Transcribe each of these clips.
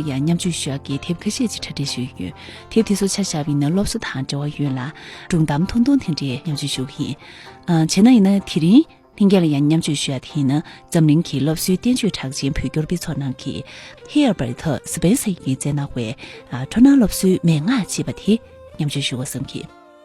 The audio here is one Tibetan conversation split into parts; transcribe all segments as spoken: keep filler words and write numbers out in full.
ཡང་མཉམ་སྤྱོད་ཞུ་ཡག་གི་དེབ་ཁ་ཤས་ཅིག་གྲ་སྒྲིག་ཞུས་ཡོད། དེབ་དེ་ཚོ་ཆ་བཞག་པ་ཡིན་ན་སློབ་གསོ་དང་འབྲེལ་བ་ཡོད་ལ། སྒྲུང་གཏམ་ཐུང་ཐུང་དེ་འདྲའི་མཉམ་སྤྱོད་ཞུ་གི་ཡིན། ཨ། བྱས་ན་ཡིན་ན་དེ་རིང་ལྷན་རྒྱས་ལ་ཡང་མཉམ་སྤྱོད་ཞུ་ཡག་དེ་ཡིན་ན། འཛམ་གླིང་གི་སློབ་གསོའི་བསྟན་བཅོས་གྲགས་ཅན་བོད་སྐྱོར་དཔེ་ཚོགས་ནང་གི་ཧེ་ཨལ་བར་ཐ་སི་པེན་སར་ཡིས་མཛད་གནང་བའི། ཨ། སྤྲོ་སྣང་སློབ་གསོའི་མན་ངག་ཅེས་པ་དེ་མཉམ་སྤྱོད་ཞུ་དགོས་བསམ་གི།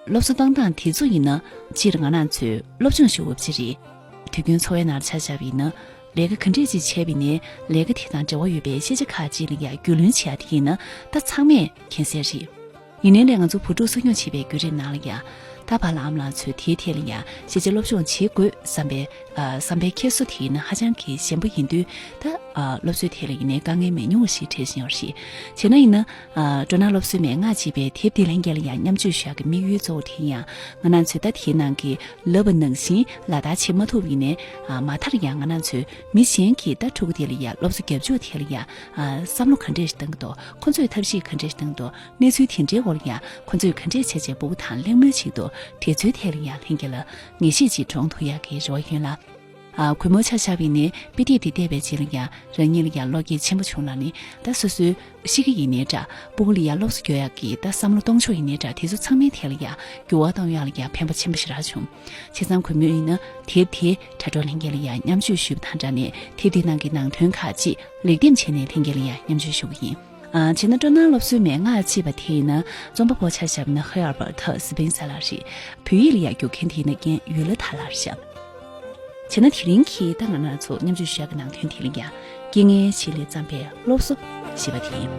སློབ་གསོ་གཏོང་སྟངས་དེ་ཚོ་ཡིན་ན། སྤྱིར་ང་རང་ཚོས་སློབ་སྦྱོང་ཞུ་དགོས་པ་ཅིག་རེད། དུས་རྒྱུན་འཚོ་བའི་ནང་ཆ་བཞག་པ་ཡིན་ན། ལས་ཀ་ག་འདྲས་ཅིག་བྱས་པ་ཡིན་ནའི་ལས་ཀ་དེ་དང་འབྲེལ་བ་ཡོད་པའི་ཤེས་བྱ་ཁག་ཅིག་ལ་ཡང་རྒྱུས་ལོན་བྱེད་ཡག་དེ་ཡིན་ན། ད་ཚང་མས་མཁྱེན་གསལ་རེད། ཡིན་ནའི་ལས་ང་ཚོ་བུ་ཕྲུག་གསོ་སྐྱོང་བྱེད་པའི་བརྒྱུད་རིམ་ནང་ལ་ཡང་། ད་བར་ལ་ཨ་མ་ལགས་ཚོས་དེའི་ཐད་ལ་ཡང་ཤེས་བྱ་སློབ་སྦྱོང་བྱེད་དགོས་བསམ་པའི། ཨ། བསམ་པའི་འཁྱེར་སོ་དེ་ཡིན་ན་ཧ་ཅང་གི་ཞན་པོ་ཡིན་དུས། ད། ཨ། སློབ་གསོའི་ཐད་ལ་ཡིན་ནའི་དཀའ་ངལ་མེད་མྱོང་བ་ཞིག་འཕྲད་བཞིན་ཡོད་རེད། བྱས་ན་ཡིན་ན། ཨ། སྤྲོ་སྣང་སློབ་གསོའི་མན་ངག་ཅེས་པའི་དེབ་འདི་ལྷན་རྒྱས་ལ་ཡང་མཉམ་སྤྱོད་ཞུ་ཡག་གི་དམིགས་ཡུལ་གཙོ་བོ་དེ་ཡང་། ང་རང་ཚོས་ད་དེའི་ནང་གི་ལབ་པ་ནང་བཞིན་ལག་བསྟར་བྱེད་མ་ཐུབ་ཡིན་ནའི། ཨ། མ་མཐར་ཡང་ང་རང་ཚོས་མི་གཞན་གྱིས་ད་ཕྲུ་གུ་དེ་ལ་ཡང་སློབ་གསོ་རྒྱབ་ཕྱོགས་དེ་ལ་ཡང་། ཨ། བསམ་བློ་ག་འདྲས་ཤིག་བཏང་གི་འདུག་ཁོ་ཚོས་ཐབས་ཤེས་ག་འདྲས་ཤིག་བཏང་གི་འདུག་གནས་ཚུལ་དེ་འདྲའི་འོག་ལ་ཡང་ཁོ་ཚོས་ག་འདྲས་བྱས་བྱས་སྤུ་གུ་དང་གླེང་མོལ་བྱེད་ཀྱི་འདུག་དེ་ཚོའི་ཐད་ལ་ཡང་ལྷན་རྒྱས་ལ་ངེས་ཤེས་ཅིག་འདྲོངས་ཐུབ་ཡག་གི་རེ་བ་ཡོད་ལ། ཨ། གུས་མོ་ཆ་བཞག་པ་ཡིན་ནའི་དཔེ་དེབ་དེ་བལྟས་པའི་རྗེས་ལ་ཡང་རང་ཉིད་ལ་ཡང་བློ་སྐྱེད་ཆེན་པོ་བྱུང་ལ་ནི། ད་སོ་སོའི་གཤིས་ཀ་ཡིན་ནའི་འདྲ། སྤུ་གུ་ལ་ཡང་སློབ་གསོ་རྒྱག་ཡག་གི་ད་བསམ་བློ་གཏོང་ཕྱོགས་ཡིན་ནའི་འདྲ། དེ་ཚོ་ཚང་མའི་ཐད་ལ་ཡང་འགྱུར་བ་གཏོང་ཡག་ལ་ཡང་ཕན་པ་ཆེན་པོ་ཞེ་དྲག་བྱུང་། བྱས་ཙང་གུས་མོ་ཡིན་ན་དེབ་དེ་དྲ་གྲོགས་ལྷན་རྒྱས་ལ་ཡང་མཉམ་སྤྱོད་ཞུས་པ་དང་སྦྲགས་ནས། དེབ་དེའི་ནང་གི་ནང་དོན་ཁག་ཅིག་ལེགས་འདེམས་བྱས་ནས་ལྷན་རྒྱས་ལ་ཡང་མཉམ་སྤྱོད་ཞུ་གི་ཡིན། ཨ། བྱས་ན་སྤྲོ་སྣང་སློབ་གསོའི་མན་ངག་ཅེས་པ་དེ་ཡིན་ན། རྩོམ་པ་པོ་ཆ་བཞག་ན་ཧེ་ཨལ་བར་ཐ་སི་པེན་སར་ལགས་རེད། བོད་ཡིག་ལ་ཡང་བསྒྱུར་མཁན་དེ་ཡིན་ན་རྒན་ཡུ་ལ་ཐར་ལགས་རེད་ཤག་བྱས་ན་དེ་རིང་གི་ད་ང་རང་ཚོ་མཉམ་སྤྱོད་ཞུ་ཡག་གི་ནང་དོན་དེ་ལ་ཡང་རྐྱེན་ངན་ཞིག་ལས་བརྩམས་པའི་སློབ་གསོ་ཞེས་པ་དེ་ཡིན།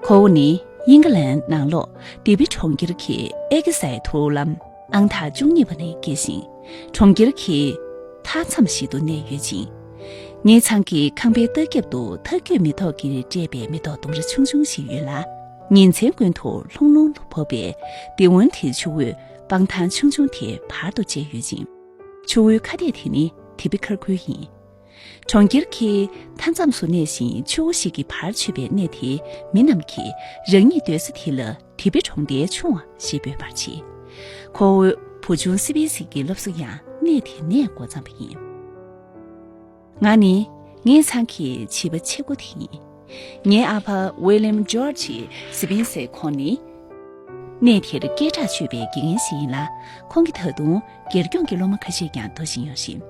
ཁོ་བོ་ནི་དབྱིན་ཁ་ལན་ནང་ལོགས་དི་བི་གྲོང་ཁྱེར་གྱི་ཨེ་ཀེ་སའི་ཐུའུ་ལམ་ཨང་རྟགས་བཅུ་གཉིས་པ་ནས་སྐྱེས་ཤིང་། གྲོང་ཁྱེར་གྱི་མཐའ་མཚམས་ཤིག་ཏུ་གནས་ཡོད་ཅིང་། ངེད་ཚང་གི་ཁང་པའི་ལྟག་རྒྱབ་ཏུ་ཐག་གཅོད་མེ་ཏོག་གིས་སྤྲས་པའི་མེ་ཏོག་ལྡུམ་ར་ཆུང་ཆུང་ཞིག་ཡོད་ལ། ཉིན་མཚན་ཀུན་ཏུ་ལྷུང་ལྷུང་དུ་བབས་པའི་དེད་དབང་དེའི་ཆུ་བོས་སྤང་ཐང་ཆུང་ཆུང་དེ་བར་དུ་བཅད་ཡོད་ཅིང་། ཆུ་བོའི་ཁ་གཏད་དེ་ནི་དི་བི་མཁར་ཁུལ་ཡིན། གྲོང་ཁྱེར་གྱི་མཐའ་མཚམས་སུ་གནས་ཤིང་ཆུ་བོ་ཞིག་གི་བར་ཆོད་པའི་གནས་དེའི་མི་རྣམས་ཀྱིས་རང་ཉིད་སྡོད་ས་དེ་ལ་དི་བི་གྲོང་རྡལ་ཆུང་བ་ཞེས་འབོད་པར་བྱེད། ཁོ་བོའི་བུ་ཆུང་སི་པེན་སི་གི་སློབ་གསོ་ཡང་གནས་དེ་ནས་འགོ་བརྩམས་པ་ཡིན། ང་ནི་ངེད་ཚང་གི་བྱིས་པ་ཆེ་ཀོ་དེ་ཡིན། ངའི་ཨ་ཕ་ཝི་ལིམ་ཇོར་ཇི་སི་པེན་སེ་ཁོང་ནི་གནས་དེར་སྐད་གྲགས་ཆོད་པའི་དགེ་རྒན་ཞིག་ཡིན་ལ། ཁོང་གིས་ད་དུང་སྒེར་སྐྱོང་གི་སློབ་མ་ཁ་ཤས་ཀྱང་དོ་བཞིན་ཡོད་ཅིང་།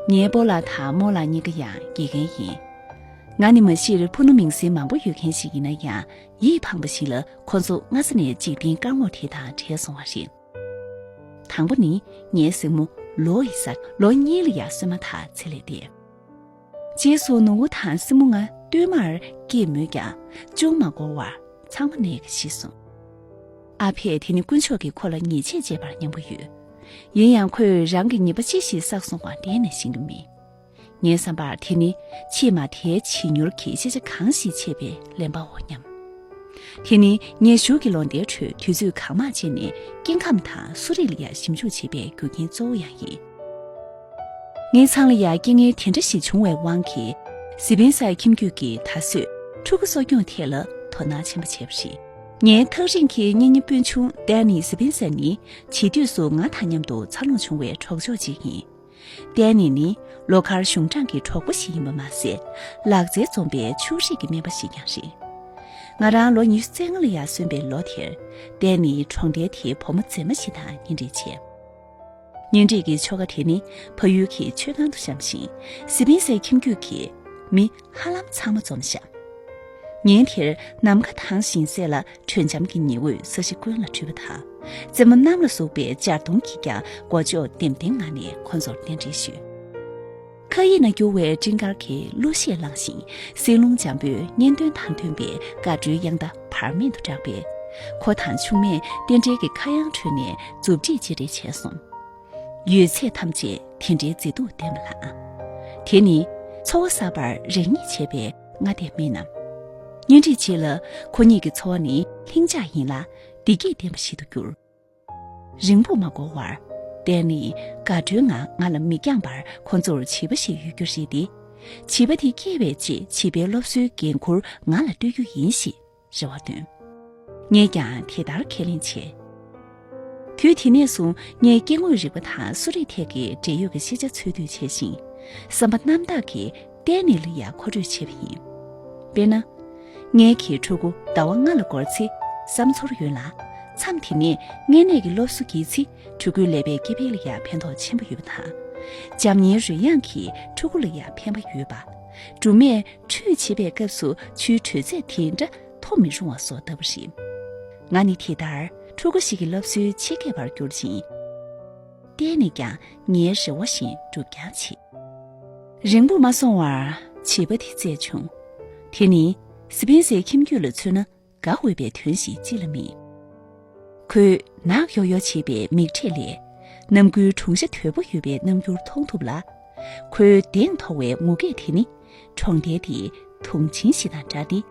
ངའི་སྤོ་ལགས་དང་རྨོ་ལགས་གཉིས་ཀ་ཡང་དགེ་རྒན་ཡིན། ང་ནི་མ་གཞིར་ཕུ་ནུ་མིང་སྲིང་མང་པོ་ཡོད་མཁན་ཞིག་ཡིན་ན་ཡང་། ཡིད་ཕངས་པ་ཞིག་ལ་ཁོ་ཚོ་སྔ་ས་ནས་འཇིག་རྟེན་དཀར་ངོ་དེ་དང་བྲལ་སོང་བ་རེད། དང་པོ་ནི་ངའི་སྲིང་མོ་ལོ་ཡི་སར་ལོ་གཉིས་ལ་ཡང་སོན་མ་ཐག་ཚེ་ལས་འདས། རྗེས་སུ་ནུ་བོ་དང་སྲིང་མོ་ང་སྟོད་མར་སྐྱེས་མོད་ཀྱང་ཅུང་མ་འགོར་བར་ཚང་མ་ནད་ཀྱིས་ཤི་སོང་། ཨ་ཕས་དེ་ནི་དཀོན་མཆོག་གིས་ཁོ་ལ་ཉེས་ཆད་བཅད་པར་སྙམ་གྱི་ཡོད། ཡིན་ཡང་ཁོས་རང་གི་ཉེས་པ་ཅི་ཞིག་བསགས་སོང་བ་གཏན་ནས་ཤེས་ཀྱི་མེད། ངའི་བསམ་པར་དེ་ནི་ཕྱི་མ་དེའི་བྱེད་མྱུར་གྱི་ཤེས་བྱ་གང་ཞིག་ཆད་པའི་ལན་པའོ་སྙམ། དེ་ནི་ངས་གཞུག་གི་ལོ་ཟླའི་ཁྲོད་དུས་ཚོད་གང་མང་སྤྱད་ནས་སྐྱེ་ཁམས་དང་གསོ་རིག་ལ་ཡང་ཞིབ་འཇུག་བྱེད་པའི་རྒྱུ་རྐྱེན་གཙོ་བོ་ཡང་ཡིན། ངའི་ཚང་ལ་ཡང་རྐྱེན་ངན་དེ་འདྲ་ཞིག་བྱུང་བའི་དབང་གིས། སི་པེན་སར་ཁྱིམ་རྒྱུད་ཀྱིས་ད་གཟོད་ཕྲུ་གུ་གསོ་སྐྱོང་ཐད་ལ་དོ་སྣང་ཆེན་པོ་བྱས་པ་རེད། ངའི་ཐག་རིང་གི་གཉེན་ཉེ་སྤུན་ཆུང་ཏན་ནི་སི་པེན་སར་ནི་བྱིས་དུས་སུ་ང་དང་མཉམ་དུ་འཚར་ལོངས་བྱུང་བའི་གྲོགས་མཆོག་ཅིག་ཡིན། ཏན་ནི་ནི་ལོ་ཁར་གཞུང་དྲང་གི་གྲོགས་པོ་ཞིག་ཡིན་པ་མ་ཟད། ལག་རྩལ་འཛོམས་པའི་ཕྱུགས་རིགས་ཀྱི་སྨན་པ་ཞིག་ཀྱང་རེད། ང་རང་ལོ་ཉི་ཤུ་རྩ་ལྔ་ལ་ཡར་སོན་པའི་ལོ་དེར། ཏན་ནི་གྲོང་རྡལ་དེའི་བུ་མོ་མཛེས་མ་ཞིག་དང་གཉེན་སྒྲིག་བྱས། གཉེན་སྒྲིག་གི་ཆོ་ག་དེ་ནི་ཕ་ཡུལ་གྱི་མཆོད་ཁང་དུ་བཤམས་ཤིང་། སི་པེན་སའི་ཁྱིམ་རྒྱུད་ཀྱི་མི་ཧ་ལམ་ཚང་མ་འཛོམས་ཤག་ཉིན་དེར་ནམ་མཁའ་དྭངས་ཤིང་གསལ་ལ། དྲོད་འཇམ་གྱི་ཉི་འོད་ས་གཞི་ཀུན་ལ་འཕྲོས་པ་དང་། རྩེ་མོ་གནམ་ལ་ཟུག་པའི་འབྱར་གདོང་གིས་ཀྱང་མགོ་ལྕོག་ལྡེམ་ལྡེམ་ངང་ནས་ཁོ་ཚོར་རྟེན་འབྲེལ་ཞུས། མཁའ་དབྱིངས་ན་རྒྱུ་བའི་སྤྲིན་དཀར་གྱི་གླུ་གཞས་བླངས་ཤིང་། བསིལ་རླུང་འཇམ་པོས་གཉེན་སྟོན་དང་མཐུན་པའི་དགའ་སྤྲོའི་དབྱངས་རྟ་བར་མེད་དུ་བསྒྲགས་པས། ཁོ་དང་ཆུང་མས་རྟེན་འབྲེལ་གྱི་ཁ་གཡང་ཁྲོད་ནས་མཛུབ་ཁྲིད་ཅིག་རེ་བྱས་སོང་། ཡོད་ཚད་ཐམས་ཅད་དེ་འདྲའི་མཛེས་སྡུག་ལྡན་པ་ལགས། དེ་ནི་འཚོ་བ་གསར་པར་རང་ཉིད་བྱས་པའི་སྔ་ལྟས་མིན་ནམ། གཉེན་སྒྲིག་རྗེས་ལ་ཁོ་གཉིས་ཀྱི་འཚོ་བ་ནི་ལྷིང་འཇགས་ཡིན་ལ། བདེ་སྐྱིད་ལྡན་པ་ཞིག་ཏུ་གྱུར། རིང་པོ་མ་འགོར་བར། ཏན་ནི་དགའ་སྤྲོའི་ངང་ང་ལ་མིག་རྒྱང་བར་ཁོ་ཚོར་བྱིས་པ་ཞིག་ཡོད་རྒྱུ་རེད་དེ། བྱིས་པ་དེ་སྐྱེས་པའི་རྗེས་བྱིས་པའི་སློབ་གསོའི་འགན་འཁུར་ང་ལ་སྤྲོད་རྒྱུ་ཡིན་ཞེས་རེ་བ་བཏོན། ངས་ཀྱང་དེ་ལྟར་ཁས་ལེན་བྱས། དུས་དེ་ནས་བཟུང་ངས་སྐྱེ་དངོས་རིག་པ་དང་གསོ་རིག་ཐད་ཀྱི་འབྲེལ་ཡོད་ཀྱི་ཤེས་བྱ་འཚོལ་སྡུད་བྱས་ཤིང་། བསམ་པ་རྣམ་དག་གིས་ལྡན་ནི་ལ་ཡང་མཁོ་སྤྲོད་བྱས་པ་ཡིན། དཔེར་ན། ངའི་གི་ཕྲུ་གུ་ཟླ་བ་ལྔ་ལ་འགོར་ཚེ་བསམ་ཚོར་ཡོད་ལ། མཚམས་དེ་ནས་མངལ་ནད་ཀྱི་སློབ་གསོ་བགྱིས་ཚེ་ཕྲུ་གུའི་ཀླད་པའི་སྐྱེ་འཕེལ་ལ་ཡང་ཕན་ཐོགས་ཆེན་པོ་ཡོད་པ་དང་། འཇམ་མཉེན་རོལ་དབྱངས་ཀྱིས་ཕྲུ་གུ་ལ་ཡང་ཕན་པ་ཡོད་པ། སྦྲུམ་མས་ཁྲུས་བྱེད་པའི་སྐབས་སུ་ཆུའི་དྲོད་ཚད་དེ་འདྲ་མཐོ་མི་རུང་བ་སོགས་ལྟ་བུ་རེད། ང་ནི་དེ་ལྟར་ཕྲུ་གུ་ཞིག་གི་སློབ་གསོའི་ཆེད་མཁས་པར་གྱུར་ཅིང་། ལྡན་ནི་ཀྱང་ངའི་རེ་བ་བཞིན་འགྲུབ་ཀྱང་བྱེད། རིང་པོ་མ་སོང་བར་བྱིས་པ་དེ་བཙས་བྱུང་། དེ་ནི་སི་ཕིན་སིའི་ཁྱིམ་རྒྱུད་ལ་མཚོན་ན་དགའ་འོས་པའི་དོན་ཞིག་ཅི་ལ་མེད། ཁོའི་ནག་ཡོ་ཡོ་བྱེད་པའི་མིག་འབྲས་ལས་ནམ་རྒྱུན་གྲུང་ཤ་དོད་པོ་ཡོད་པའི་རྣམ་འགྱུར་མཐོང་ཐུབ་ལ། ཁོའི་གདེང་མཐོ་བའི་ངུ་སྐད་དེ་ནི་གྲོང་རྡལ་དེའི་དུང་ཆེན་ཞིག་དང་འདྲ་སྟེ།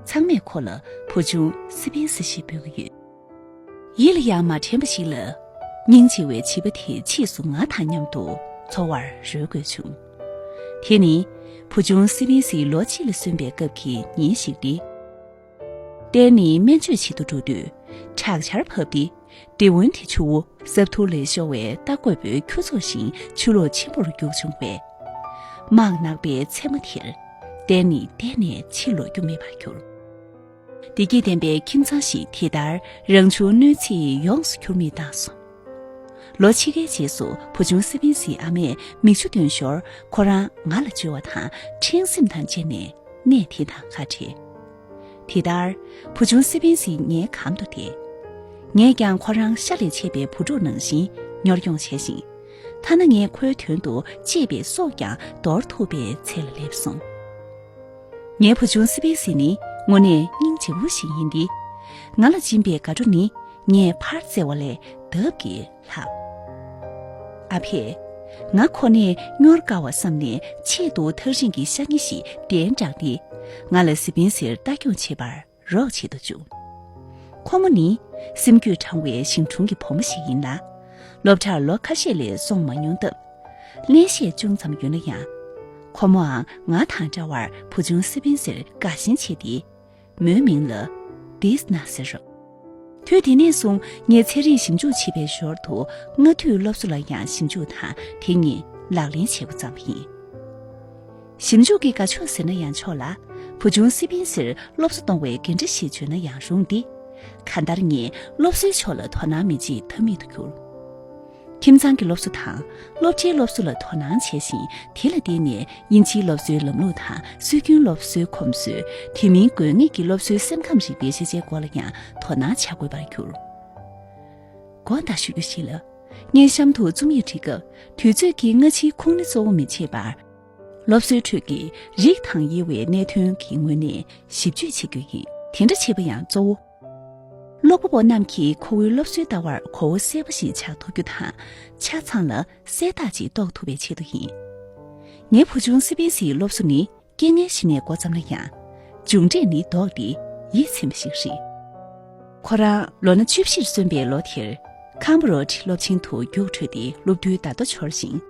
ཚང་མས་ཁོ་ལ་བུ་ཆུང་སི་ཕིན་སི་ཞེས་འབོད་ཀྱི་ཡོད། ཡིད་ལ་ཡང་མ་དྲན་པ་ཞིག་ལ། སྙིང་རྗེ་བའི་བྱིས་པ་དེ་ཕྱིས་སུ་ང་དང་མཉམ་དུ་འཚོ་བར་རོལ་དགོས་བྱུང་། དེ་ནི་བུ་ཆུང་སི་ཕིན་སིའི་ལོ་གཅིག་ལ་སོན་པའི་སྐབས་ཀྱི་ཉིན་ཞིག་སྟེ། ལྡན་ནི་སྨན་བཅོས་བྱེད་དུ་འགྲོ་དུས་དྲག་ཆར་བབས་ཏེ། དེ་བོན་དེ་ཆུ་བོ་སབ་ཐུར་ལས་ཤོར་བའི་རྟ་རྒོད་པོའི་ཁྱུ་ཚོགས་བཞིན་ཆུ་ལོག་ཆེན་པོར་རྒྱུག་བྱུང་བས། སྨག་ནག་པའི་མཚན་མོ་དེར་ལྡན་ནི་གཏན་ནས་ཕྱིར་ལོག་རྒྱུ་མེད་པར་གྱུར། བདེ་སྐྱིད་ལྡན་པའི་ཁྱིམ་ཚང་ཞིག་དེ་ལྟར་རང་བྱུང་གནོད་འཚེས་ཡོངས་སུ་གྱུར་མིའི་རྟགས་སོ། ལོ་ཕྱེད་ཀའི་རྗེས་སུ་བུ་ཆུང་སི་ཕིན་སིའི་ཨ་མས་མིག་ཆུ་འདོན་ཞོར་ཁོ་རང་ང་ལ་བཅོལ་བ་དང་འཁྲེང་སེམས་དང་བཅས་ནས་གནས་དེ་དང་ཁ་བྲལ། དེ་ལྟར་བུ་ཆུང་སི་ཕིན་སི་ངའི་གམ་དུ་བསྡད། ངས་ཀྱང་ཁོ་རང་ཤ་ལས་ཆད་པའི་བུ་ཕྲུག་ནང་བཞིན་གཉོར་སྐྱོང་བྱས་ཤིང་། ཐ་ན་ངས་ཁོའི་དོན་དུ་གཅེས་པའི་སྲོག་ཀྱང་འདོར་ཐུབ་པའི་ཚད་ལ་སླེབས་སོང་། ངའི་བུ་ཆུང་སི་ཕིན་སི་ནི་དངོས་གནས་སྙིང་རྗེ་བོ་ཞིག་ཡིན་ཏེ། ང་ལ་སྦྱིན་པའི་དགའ་སྤྲོ་ནི་ངས་ཕར་བཙལ་བ་ལས་ལྡབ་ཀྱིས་ལྷག་ཨ་ཕས། ང་ཁོ་ནས་གཉོར་དཀའ་བ་བསམ་ནས་ཆེད་དུ་ཐག་རིང་གི་ཤ་ཉེ་ཞིག་གདན་དྲངས་ཏེ། ང་ལ་སི་ཕིན་སིར་ལྟ་སྐྱོང་བྱེད་པར་རོགས་བྱེད་དུ་བཅུག་ཁོ་མོ་ནི་སེམས་རྒྱུད་དྲང་བའི་ཞིང་གྲོང་གི་བུ་མོ་ཞིག་ཡིན་ལ། སློབ་གྲྭར་ལོ་ཁ་ཤས་ལས་སོང་མ་མྱོང་སྟབས། གླེན་ཞད་ཅུང་ཙམ་ཡོད་ན་ཡང་། ཁོ་མོའང་ང་དང་འདྲ་བར་བུ་ཆུང་སི་ཕིན་སིར་དགའ་ཞེན་ཆེ་སྟེ། མོའི་མིང་ལ་ཏིས་ན་ཟེར། དུས་དེ་ནས་བཟུང་ངས་ཚན་རིག་ཞིབ་འཇུག་བྱེད་པའི་ཞོར་དུ་སྔ་དུས་སློབ་གསོ་ལ་ཡང་ཞིབ་འཇུག་དང་དེ་གཉིས་ལག་ལེན་བྱེད་འགོ་བརྩམས་པ་ཡིན། ཞིབ་འཇུག་གི་དགའ་ཕྱོགས་ཟེར་ན་ཡང་ཆོག་ལ། བུ་ཆུང་སི་ཕིན་སིར་སློབ་གསོ་གཏོང་བའི་འགན་འཁྲི་ཞིག་བརྗོད་ན་ཡང་རུང་སྟེ། གང་ལྟར་ངས་སློབ་གསོའི་ཕྱོགས་ལ་དོ་སྣང་མི་བྱེད་ཐབས་མེད་དུ་གྱུར། ཁྱིམ་ཚང་གི་སློབ་གསོ་དང་སློབ་གྲྭའི་སློབ་གསོ་ལ་དོ་སྣང་བྱས་ཤིང་། དེ་ལ་བརྟེན་ནས་དབྱིན་ཇིའི་སློབ་གསོའི་ལམ་ལུགས་དང་སྲོལ་རྒྱུན་སློབ་གསོའི་གོམས་སྲོལ། དེ་མིན་དགོས་ངེས་ཀྱི་སློབ་གསོའི་སེམས་ཁམས་རིག་པའི་ཤེས་བྱའི་སྐོར་ལ་ཡང་དོ་སྣང་བྱ་དགོས་པར་གྱུར། དགོངས་དག་ཞུ་རྒྱུ་ཞིག་ལ། ངས་གཤམ་དུ་རྩོམ་ཡིག་བྲིས་སྐབས་དུས་ཚོད་ཀྱི་སྔ་ཕྱིའི་ཁུངས་སྣེ་གཙོ་བོ་མི་བྱེད་པར། སློབ་གསོའི་ཁྲོད་ཀྱི་རིགས་དང་དབྱེ་བའི་གནད་དོན་གྱི་ངོས་ནས་ཞིབ་དཔྱོད་བྱེད་རྒྱུ་ཡིན། དེ་འདྲ་བྱེད་པ་ཡང་གཙོ་བོ། ཀློག་པ་པོ་རྣམས་ཀྱིས་ཁོ་བོའི་སློབ་གསོའི་ལྟ་བར་གོ་བ་གསལ་པོ་ཞིག་ཆགས་ཐུབ་རྒྱུ་དང་། ཆ་ཚང་ལ་གསལ་ཐག་ཅིག་རྟོགས་ཐུབ་པའི་ཆེད་དུ་ཡིན། ངའི་བུ་ཆུང་སི་ཕིན་སིའི་སློབ་གསོ་ནི་རྐྱེན་ངན་ཞིག་ནས་འགོ་བརྩམས་ན་ཡང་། མཇུག་འབྲས་ནི་ལྡོག་སྟེ་ཡིད་ཚིམ་པ་ཞིག་རེད། ཁོ་རང་ལོ་ན་བཅུ་བཞིར་སོན་པའི་ལོ་དེར། ཁམ་བུ་རོ་ཊི་སློབ་ཆེན་དུ་རྒྱུགས་འཕྲོད་དེ་སློབ་དུས་ད་ལྟ་འཆོར་ཞིང་།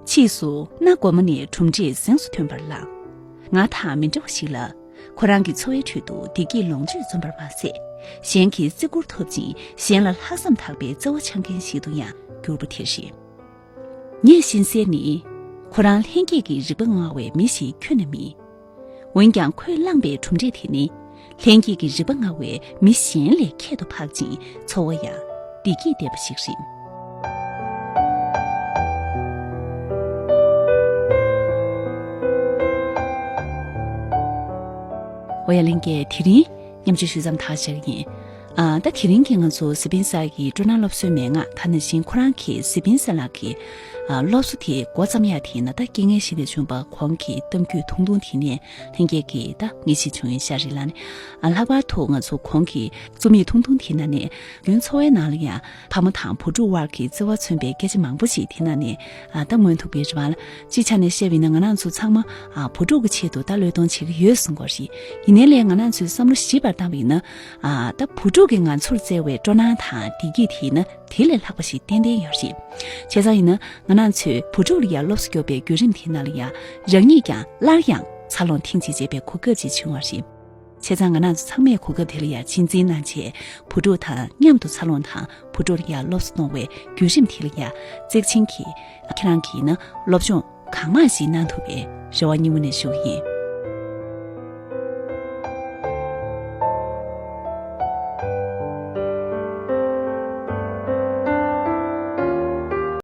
ཕྱིས་སུ་གནའ་སྒོ་མོ་ནས་གྲུབ་འབྲས་གཟེངས་སུ་ཐོན་པར་ལངས། ང་དང་མི་འདྲ་བ་ཞིག་ལ། ཁོ་རང་གི་འཚོ་བའི་ཁྲོད་དུ་བདེ་སྐྱིད་ལོངས་སྤྱོད་འཛོམས་པར་མ་ཟད། གཞན་གྱི་བརྩི་བཀུར་ཐོབ་ཅིང་གཞན་ལ་ལྷག་བསམ་དག་པའི་བརྩེ་བ་འཆང་མཁན་ཞིག་ཏུ་ཡང་གྱུར་པ་དེ་རེད། ངས་ཤེས་གསལ་ནི། ཁོ་རང་ལྷན་སྐྱེས་ཀྱི་རིག་པ་མངའ་བའི་མི་ཞིག་ཁྱོན་ནས་མིན། འོན་ཀྱང་ཁོས་བླངས་པའི་གྲུབ་འབྲས་དེ་ནི། ལྷན་སྐྱེས་ཀྱི་རིག་པ་མངའ་བའི་མི་གཞན་ལས་ཁྱད་དུ་འཕགས་ཅིང་འཚོ་བ་ཡང་བདེ་སྐྱིད་ལྡན་པ་ཞིག་རེད། འོ་ཡ་ལྷན་རྒྱས། དེ་རིང་མཉམ་སྤྱོད་ཞུ་མཚམས་ཐག་བཅད་ཀྱི་ཡིན། ཨ། ད་དེ་རིང་གི་ང་ཚོ་སི་པིན་སར་གྱི་སྤྲོ་སྣང་སློབ་གསོའི་མན་ངག་ད་ནང་བཞིན་ཁོ་རང་གིས་སི་པིན་སར་ལགས་ཀྱི་ཨ། སློབ་གསོ་དེ་འགོ་བརྩམས་ཡག་དེའི་ནང་ད་རྐྱེན་ངན་ཞིག་ནས་བྱུང་བ་གོང་གི་གཏམ་རྒྱུད་ཐུང་ཐུང་དེ་ནས་ལྷན་རྒྱས་ཀྱིས་ད་ངེས་ཤེས་བྱུང་ཡོད་ཤག་རེད་ལ་ནི། ཨ། ལྷག་པར་དུ་ང་ཚོ་གོང་གི་རྩོམ་ཡིག་ཐུང་ཐུང་དེའི་ནང་ནས་རྒྱུན་འཚོ་བའི་ནང་ལ་ཡང་ཕ་མ་དང་བུ་ཕྲུག་དབར་གྱི་བརྩེ་བ་མཚོན་པའི་སྐད་ཆ་མང་པོ་ཞིག་དེ་ནང་ནས་ཨ། ད་མངོན་ཐུབ་ཀྱི་རེད་པ། སྤྱིའི་ཆ་ནས་བཤད་པ་ཡིན་ན་ང་རང་ཚོ་ཚང་མ་ཨ། བུ་ཕྲུག་གི་ཆེད་དུ་ད་བློས་གཏོང་བྱེད་ཀྱི་ཡོད་གསུང་གི་ཡོད་རེད། ཡིན་ནའི་ལས་ང་རང་ཚོས་བསམ་བློ་ཞིབ་པར་བཏང་བ་ཡིན་ན། ཨ། ད་བུ་ཕྲུག་གིས་ང་ཚོར་བསྩལ་བའི་སྤྲོ་སྣང་དང་བདེ་སྐྱིད་དེ་ཡིན་ན་དེ་ལས་ལྷག་པ་ཞིག་ཏན་ཏན་ཡོད་རེད། བྱས་ཙང་ཡིན་ན་ང་རང་ཚོས་བུ་ཕྲུག་ལ་ཡང་སློབ་གསོ་རྒྱོབ་པའི་བརྒྱུད་རིམ་དེ་ནང་ལ་ཡང་རང་ཉིད་ཀྱང་སླར་ཡང་འཚར་ལོངས་ཐེངས་གཅིག་བྱེད་པའི་གོ་སྐབས་ཅིག་བྱུང་བ་རེད། བྱས་ཙང་ང་རང་ཚོ་ཚང་མས་གོ་སྐབས་དེ་ལ་ཡ་གཅེས་འཛིན་གནང་བྱས། བུ་ཕྲུག་དང་མཉམ་དུ་འཚར་ལོངས་དང་བུ་ཕྲུག་ལ་ཡ་སློབ་གསོ་གནང་བའི་བརྒྱུད་རིམ་དེ་ལ་ཡ་གཙིགས་ཆེན་གྱིས། ཁྱེད་རང་གིས་ན་སློབ་སྦྱོང་གང་མང་ཞིག་གནང་ཐུབ་པའི་རེ་བ་སྙིང་དབུས་ནས་ཞུ་གི་ཡིན།